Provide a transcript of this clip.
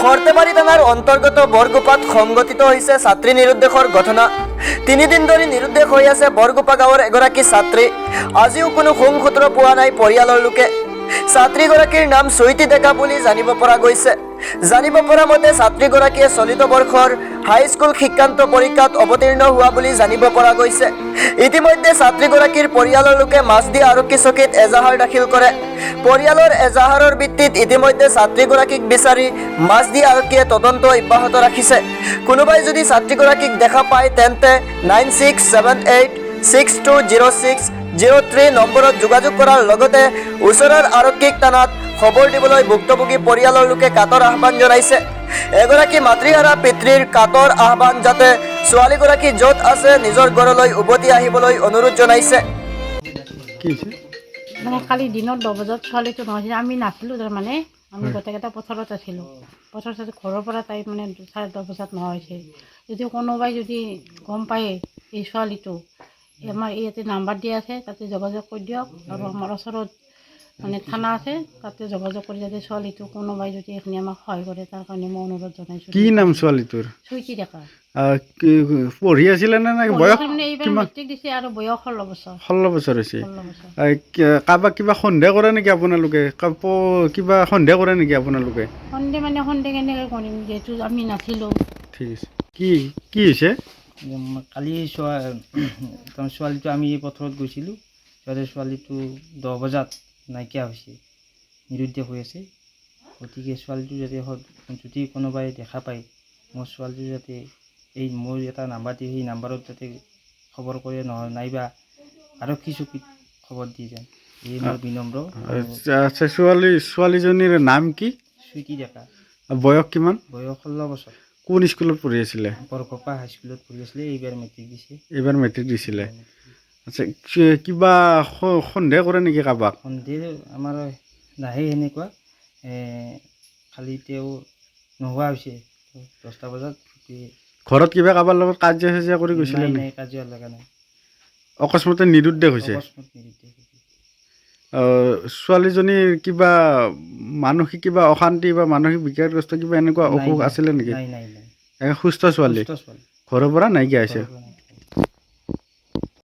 সৰ্থেবাৰী থানাৰ অন্তৰ্গত বৰগোপাত সংঘটিত হৈছে ছাত্ৰী নিৰুদ্দেশৰ ঘটনা। তিনিদিন ধৰি নিৰুদ্দেশ হৈ আছে বৰগোপা গাঁৱৰ এগৰাকী ছাত্ৰী। আজিও কোনো শুংসূত্ৰ পোৱা নাই পৰিয়ালৰ লোকে। ছাত্ৰীগৰাকীৰ নাম চৈতি ডেকা বুলি জানিব পৰা গৈছে। জানিব পৰা মতে ছাত্ৰীগৰাকীয়ে চলিত বৰ্ষৰ হাইস্কুল শিক্ষান্ত পৰীক্ষাত অৱতীৰ্ণ হোৱা বুলি জানিব পৰা গৈছে। ইতিমধ্যে ছাত্ৰীগৰাকীৰ পৰিয়ালৰ লোকে মাজদিয়া আৰক্ষী চকীত এজাহাৰ দাখিল কৰে। পৰিয়ালৰ এজাহাৰৰ ভিত্তিত ইতিমধ্যে ছাত্ৰীগৰাকীক বিচাৰি মাজদিয়া আৰক্ষীয়ে তদন্ত অব্যাহত ৰাখিছে। কোনোবাই যদি ছাত্ৰীগৰাকীক দেখা পায়, তেন্তে 9678620603 নম্বৰত যোগাযোগ কৰাৰ লগতে ওচৰৰ আৰক্ষীক থানাত খবৰ দিবলৈ ভুক্তভোগী পৰিয়ালৰ লোকে কাতৰ আহ্বান জনাইছে। এগৰাকী মাতৃহাৰা পিতৃৰ কাতৰ আহ্বান, যাতে ছোৱালীগৰাকী য'ত আছে নিজৰ ঘৰলৈ উভতি আহিবলৈ অনুৰোধ জনাইছে। কি হৈছে? মানে কালি দিনত 10 বজাত ছোৱালীটো নহৈছিল। আমি নাছিলোঁ, তাৰমানে আমি গোটেইকেইটা পথাৰত আছিলোঁ। পথাৰত আছিলোঁ, ঘৰৰ পৰা তাই মানে 10:30 বজাত নোহোৱা হৈছে। যদি কোনোবাই যদি গম পায় এই ছোৱালীটো, এই আমাৰ ইয়াতে নাম্বাৰ দিয়া আছে, তাতে যোগাযোগ কৰি দিয়ক। আৰু আমাৰ ওচৰত মানে থানা আছে, তাতে যোগাযোগ কৰি যাতে ছোৱালীটো কোনোবাই যদি এইখিনি আমাক সহায় কৰে, তাৰ কাৰণে মই অনুৰোধ জনাইছোঁ। কি নাম ছোৱালীটোৰ? চুইটি ডেকা। পঢ়ি আছিলে নে নাই? বয়স মানে এইবাৰ কিমান? মেট্ৰিক দিছে আৰু বয়স 16 বছৰ। 16 বছৰ হৈছে? 16 বছৰ। কাৰোবাক কিবা সন্দেহ কৰে নেকি আপোনালোকে? কিবা সন্দেহ কৰে নেকি আপোনালোকে? সন্দেহ মানে সন্দেহ কেনেকৈ কৰিম, যিহেতু আমি নাছিলোঁ। ঠিক আছে। কি কি হৈছে? কালি তাৰমানে ছোৱালীটো আমি পথাৰত গৈছিলোঁ, যাওঁতে ছোৱালীটো 10 বজাত নাইকিয়া হৈছে, নিৰুদ্দেশ হৈ আছে। গতিকে ছোৱালীটো যাতে যদি কোনোবাই দেখা পায়, মোৰ ছোৱালীটো যাতে এই মোৰ এটা নাম্বাৰ দি, সেই নাম্বাৰত যাতে খবৰ কৰে, নহয় নাইবা আৰক্ষী চকীত খবৰ দি যায়, এই মোৰ বিনম্ৰ অনুৰোধ। আচ্ছা, ছোৱালীজনীৰ নাম কি? চুইটি ডেকা। বয়স কিমান? বয়স 16 বছৰ। কোন স্কুলত পঢ়ি আছিলে? বৰগোপা হাইস্কুলত পঢ়ি আছিলে, এইবাৰ মেট্ৰিক দিছে। এইবাৰ মেট্ৰিক দিছিলে। আচ্ছা, কিবা সন্দেহ কৰে নেকি কাৰোবাক? সন্দেহ আমাৰ নাহে সেনেকুৱা। খালি তেওঁ নোহোৱা হৈছে 10টা বজাত, গতিকে ঘৰত কিবা কাৰোবাৰ লগত কাজিয়া চাজিয়া কৰি গৈছিলে নাই। নেকি? নাই, কাজিয়া লগা নাই। অকস্মাতে নিৰুদ্দেশ হৈছে? অকস্মাত নিৰুদ্দেশ হৈছে। ছোৱালীজনীৰ কিবা মানসিক কিবা অশান্তি বা মানসিক বিকাৰগ্ৰস্ত কিবা এনেকুৱা নাই, অসুখ নাই, আছিলে নেকি? নাই নাই নাই একে সুস্থ ছোৱালী? সুস্থ ছোৱালী। ঘৰৰ পৰা নাইকিয়া হৈছে? ঘৰৰ পৰা নাই।